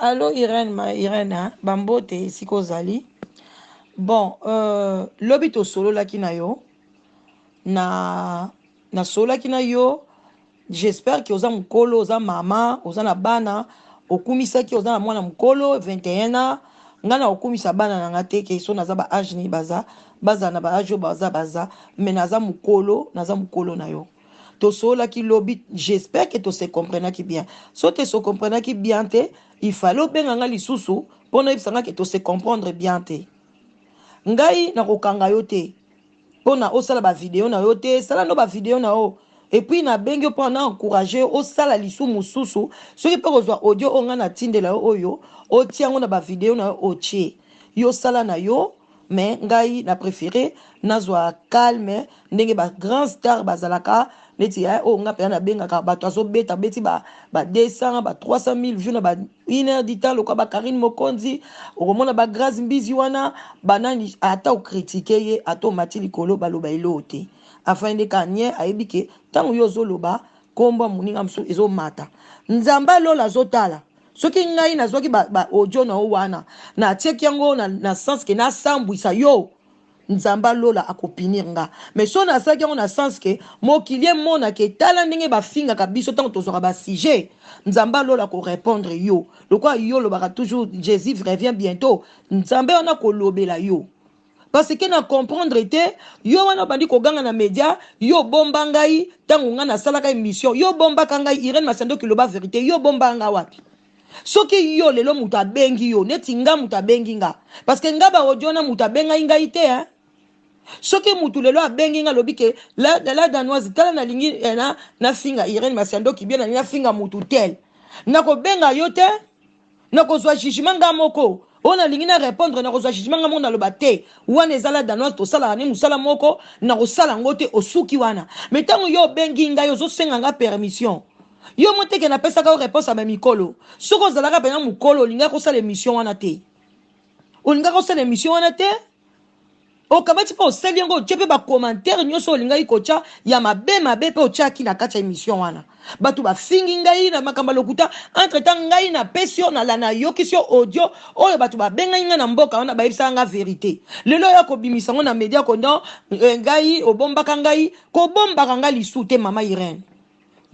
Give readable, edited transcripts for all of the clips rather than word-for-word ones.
Allo Irène, ma Irène, hein? Bambote esika ozali. Bon, lobi tosololaki na yo na nasololaki na yo, j'espère que oza mokolo, oza mama, oza na bana, okumisaki oza na mwana mokolo 21 ans. Ngai na kokumisa bana na nga te ke so naza ba age nini, baza bazala na ba age oyo baza baza, mais naza mokolo, naza mokolo na yo. Tosololaki lobi, j'espère que tose comprenaki bien. So te se comprenaki bien te, il fallait obenga nga lisusu mpo nayebisa nga ke tose comprendre bien te. Ngai nakokanga yo te mpona osala bavideo na yo te, sala no bavideo na yo. Et puis nabengi yo mpo na encourage yo osala lisu mosusu. Soki mpe kozwa audio oyo ngai natindela yo, oyo otia yango na bavideo na yo, otie yo, sala na yo. Mais ngai na préféré nazwa calme ndenge ba grand star bazalaka neti oyo nga mpenza nabengaka bato azobeta beti ba 200, ba 300 000 vues na ba une heure du temps, lokwa ba Karine Mokonzi. Okomona ba Grâce Mbizi wana, banani, ata ocritiquer ye, ata omati likolo, baloba eloo te. Afin nde ka nie ayebi ke ntango yo ozoloba nkombo ya moninga mosusu ezomata, Nzambe alola azotala. Soki ngai nazwaki ba audio na yo wana, natiaki yango na sens ke nasambwisa yo, Nzambe alola akopunir nga. Mais so nasalaki yango na sens ke mokili emonaka, etala ndenge bafingaka biso ntango tozwaka basujet, Nzambe alola korépondre yo. Lokola yo olobaka toujours "Jésus revient bientôt", Nzambe wana kolobela yo, parce que na comprendre te. Yo wana obandi koganga na média, yo obomba ngai ntango ngai nasalaka émission. Yo obombaka ngai, Irene Masandoki, loba vérité, yo obombaka ngai wapi? Soki yo lelo moto abengi yo neti nga, moto abengi nga, parce que nga baaudio na moto abengai ngai te, hein? Soki mutu lelo abengi nga, alobi ke la Danoise, tala, nalingi nafinga Irene Masiandoki bien, nalingi nafinga mutu tel, nakobenga yo te. Nakozwa jugement nga moko oyo nalingi na répondre, nakozwa jugement nga moko, naloba te wana eza la Danoise, tosalaka ne mosala moko, nakosala yango te, osuki wana. Mais ntango yo obengi ngai, ozosenga nga permission, yo mo teke napesaka yo réponse ya bamikolo. Soki ozalaka mpenza mokolo, olingaki kosala émission wana te, olingaki kosala émission wana te. Okamati mpe osali yango, otie mpe bacommentaire nyonso olingaki kotya ya mabe mabe, mpe otiaki na kati ya émission wana. Bato bafingi ngai na makambo ya lokuta. Entre temps ngai napesi yo, nala nayokisi yo audio oyo bato babengai ngai na mboka wana, bayebisaka nga vérité. Lelo oyo kobimisa yango na média kondo ngai obombaka ngai, kobombaka ngai lisu te. Mama Irene,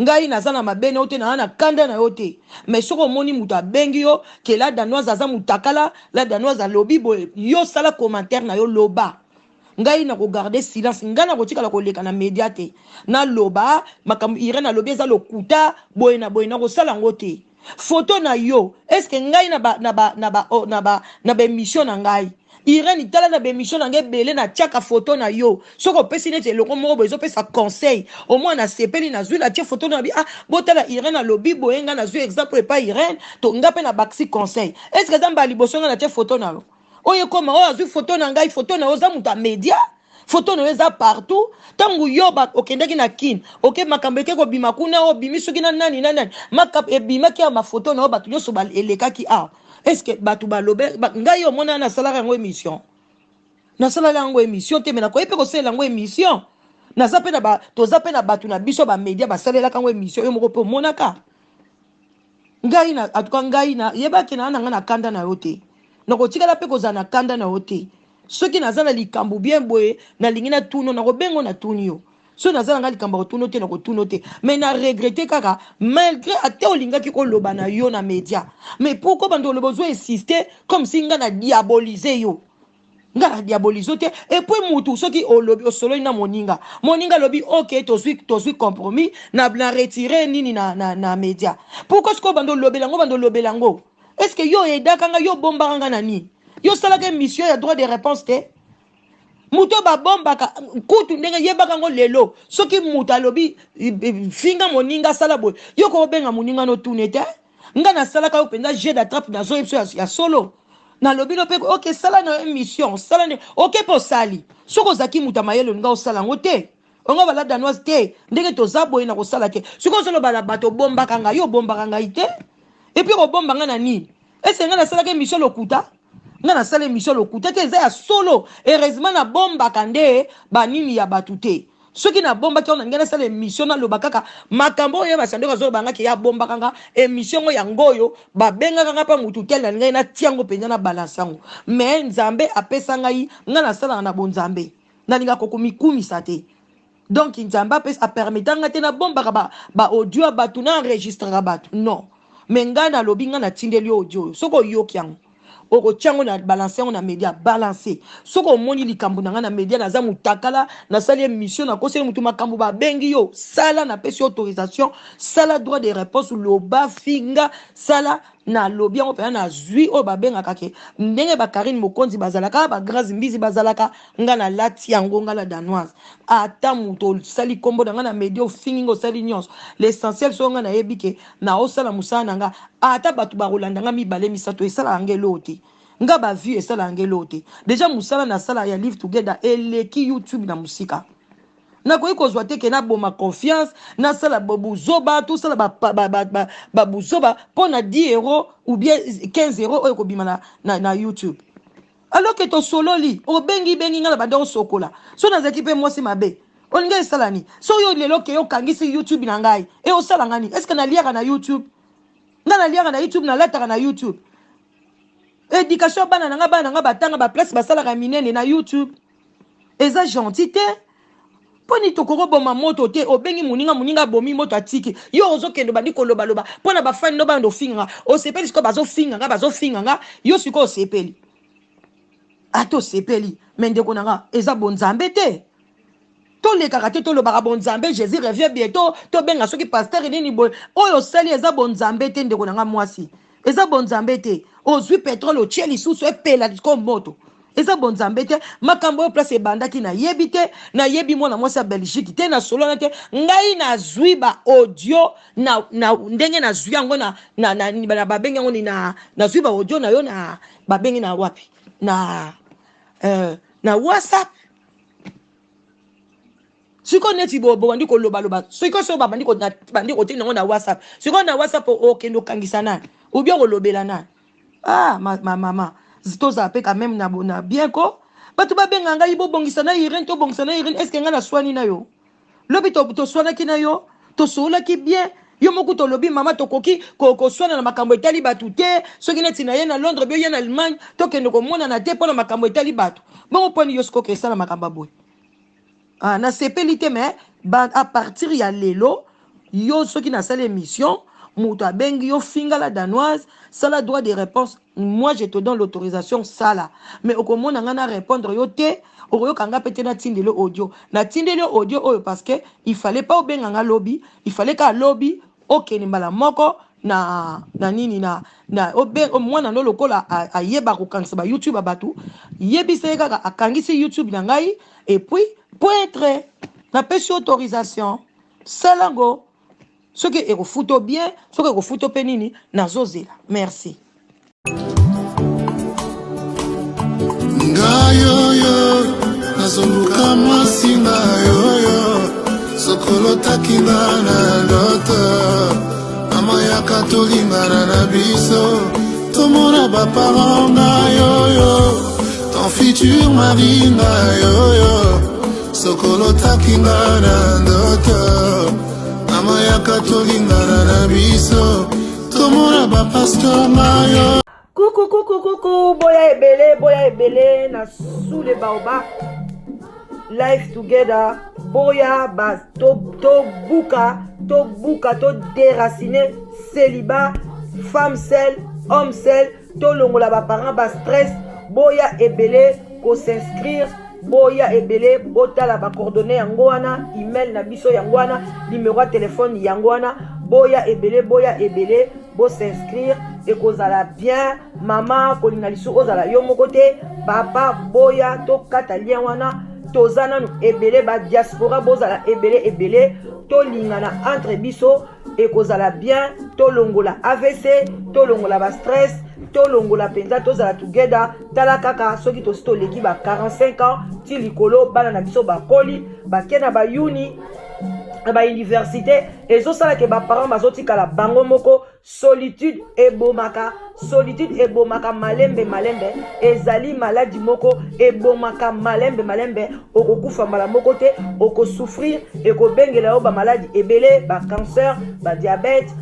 ngai naza na mabe na yo te, naza na kanda na yo te. Mais soki omoni moto abengi yo ke la Danoise aza motakala, la Danoise alobi boye, yo sala commentaire na yo, loba. Ngai nakogarder silence, ngai nakotikala koleka na média te naloba makambo Irene alobi eza lokuta boye na boye, nakosala yango te. Foto na yo, est-ce ngai na ba na ba na ba oh, na ba na baémission na ngai, Irene, tala na baémission na ngai ebele, natiaka foto na yo. Soki opesi neti eloko moko boye, ezopesa conseil, omoi nasepeli, nazwi, natie foto na bi: "Ah, botala, Irene alobi boye, ngai nazwi exemple epai Irene to ngai mpe nabakisi conseil." Est-ce eza mbala liboso ngai natie foto na yo oyo ekoma oyo azwi foto na ngai? Foto na yo, oza moto ya média, foto na yo eza partout. Ntango yo okendaki na Kine, oke makambo eke kobima kuna, obimi soki na nani na nani, makambo ebimaki awa, mafoto na yo bato nyonso elekaki awa. Est-ce bato balobe ngai omona nasalaka yango émission? Nasalaka yango émission te, mais nakoyi mpe kosalela yango émission. Naza mpe na ba, toza mpe na bato na biso bamédia basalelaka yango émission. Yo moko mpe omonaka ngai na, en tout cas ngai na yebaki na nanga na kanda na yo te, nakotikala mpe kozala na kanda na yo te. Soki naza na likambo bien boye, nalingi natuna, nakobenga, natuni yo. Soki naza na ngai likambo ya kotuna te, nakotuna te. Mais na regrette kaka, malgré ate olingaki koloba na yo na média, mais pourquoi bando oloba, ozo insiste comme si ngai na diabolise yo? Nga na diabolise te. Et puis mutu soki olobi, osololi na moninga, moninga alobi: "Ok, tozwi compromis na retire nini na média." Pourquoi sikoyo bando olobela yango, bando olobela yango? Est ce que yo oyedaka nga? Yo obombaka nga na nini? Yo osalaka émission ya droit de réponse te. Moto oyo babombaka kutu ndenge yebaka yango lelo, soki moto alobi finga moninga, asala boye, yo kobenga moninga notune te. Nga nasalaka yo mpenza jeu d'attrape, nazoyebi so ya solo, nalobi no mpe: "Ok, sala na émission, sala ne." Ok, mpe osali. Soki ozalaki moto ya mayele, olinga osala yango te. Ongo bala danoise te ndenge toza boye na kosala te. Sikoyo ozoloba na bato obombaka ngai, yo obombaka ngai te. Et puis kobomba ngai na nini? Ese ngai nasalaka émission lokuta? Ngai nasala émission lokuta te, eza ya solo. Heureusement nabombaka nde banini ya bato te. Soki nabombaki yango na ngai nasala émission naloba kaka makambo oyo basandoko azoloba nga ke ye abombaka nga émission ngo yango oyo babengaka nga mpa mutu tel na ngai natia yango mpenza na balance yango. Mais Nzambe apesa ngai, ngai nasalaka na bonzambe. Nalingaka komikumisa te. Donc Nzambe apesa apermeta nga te nabombaka ba, ba audio ya bato na enregistraka bato non. Mais ngai nalobi ngai natindeli yo audio oyo soki oyoki yango okotia yango na balance yango na media balance. Soki omoni likambo na ngai na media naza mutakala nasali émission nakoseli mutu makambo babengi yo sala napesi yo autorisation sala droit de réponse loba finga sala nalobi yango mpenza nazwi oyo babengaka ke ndenge ba Karine Mokonzi bazalaka ba Grace Mbizi bazalaka nga nalati yango nga la danoise ata moto osali nkombo na nga na media ofingi nga osali nyonso l'essentiel soki nga nayebi ke naosala mosala na nga ata bato bakolanda nga mibale misato esalaka nga eloko te nga ba vue esalaka nga eloko te deja mosala nasala ya live together eleki youtube na mosika nakoki kozwa te ke naboma confiance nasala buzoba tosala babuzoba mpo na 10 euro ou bien 15 euro oyo ekobima na, na, na youtube alors ke tosololi obengi bengi ngai na banda osokola so nazalaki mpe mwasi mabe olingi esala nini so yo lelo ke okangisi youtube na ngai e osala ngai nini estce naliaka na youtube ngai naliaka na youtube nalataka na youtube éducation bana na ngai bana na ngai batanga baplace basalaka minene na youtube eza gentil te mpo nini tokoki koboma moto te obengi moninga moninga abomi moto atiki yo ozokende obandi kolobaloba mpo na bafani no banda ofinga nga osepeli sikoyo bazofinga nga bazofinga nga yo sikoyo osepeli ata osepeli me ndeko na nga eza bonzambe te tolekaka te tolobaka bonzambe jésus revient bientôt tobenga soki pasteur nini boye oyo osali eza bonzambe te ndeko na nga mwasi eza bonzambe te ozwi petrole otie lisusu epela sikoyo moto eza bonzambe te makambo oyo place ebandaki nayebi te nayebi mwana mwasi ya belgique te nasolana te ngai nazwi ba audio na, na ndenge nazwi yango na, na, na, na babengi yango ni na nazwi ba audio na yo na babengi na wapi na euh, na whatsapp sikoyo neti bobandi kolobaloba sikoyo soki babandi kotinda yango na whatsapp sikoyo na whatsapp okende okangisa nani oubien kolobela nani ah ma, ma mama tozala mpe quand même na, na bien ko bato babenga ngai bobongisa na irene tobongisa na irene estce ngai naswani na yo lobi toswanaki na yo tosololaki bien yo moko tolobi mama tokoki koswana na makambo etali bato te soki neti na ye na londres bio ye na allemagne tokende komonana te mpo na makambo etali bato bongo mponi yo sikoyo esala makambo ya boye ah, nasepeli te mais ba, à partir ya lelo yo soki nasali émission moto abengi yo finga la danoise sala droit de réponse moi je te donne l'autorisation sala mais okomona nga na répondre yo te okoyoka nga mpe te natindeli audio natindeli audio oyo parce que il fallait pas obenga nga lobi il fallait ka lobi okende mbala moko na na nini na na obe mwana no lokola ayeba kokangisa ba youtube ya bato yebisa ye kaka akangisi youtube na ngai et puis pointre napesi autorisation sala yango soki ekofuta bien soki ekofuta mpe nini nazozela merci Ngai oyo nazoluka mwasi ngai oyo sokolotaki nga na ndoto mama yaka tolingana na biso tomona baparent ngai oyo ton futur mari ngai oyo sokolotaki nga na ndoto mama yaka tolingana na biso tomona bapasteur ngai oyo Coucou, coucou, coucou, boya ebele, boya ebele, na sous les baobabs, life together, boya, ba, to, to buka, to buka, to déraciner, célibat, femme seule, homme seul, to longola ba parents, ba stress, boya ebele, ko s'inscrire, boya ebele, botala ba coordonnées yango wana, email na biso yango wana, numéro ya téléphone yango wana, boya ebele, boya ebele, bo s'inscrire ekozala bien mama kolinga lisusu ozala yo moko te papa boya tokata lien wana toza nanu ebele ba diaspora bozala ebele ebele tolingana entre biso ekozala bien tolongola avc tolongola ba stress Tolongola mpenza, tozala together. Tala kaka soki tosi toleki ba 45 ans ti likolo, bana na biso bakoli, bake na bayuni na bauniversité, ezosala ke baparent bazotikala bango moko. Solitude ebomaka, solitude ebomaka malembe malembe. Ezali maladi moko ebomaka malembe malembe. Okokufa mbala moko te, okosouffrir, ekobengela yo bamaladi ebele, bacancer, badiabète,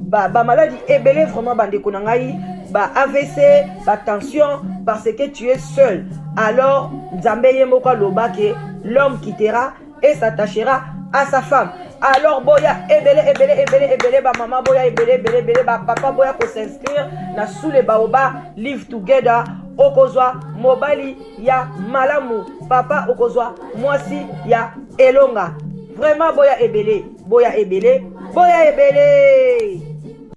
bamaladi ba ebele. Vraiment, bandeko na ngai, ba AVC, batension, parce que tu es seul. Alors Nzambe ye moko aloba ke l'homme quittera et s'attachera à sa femme. Alors boya ebele, ebele, ebele, ebele. Bamama boya ebele, ebele, ebele. Bapapa boya kos'inscrire na Sous le Baobab Live Together. Okozwa mobali ya malamu, papa okozwa mwasi ya elonga. Vraiment, boya ebele, boya ebele, boya ebele.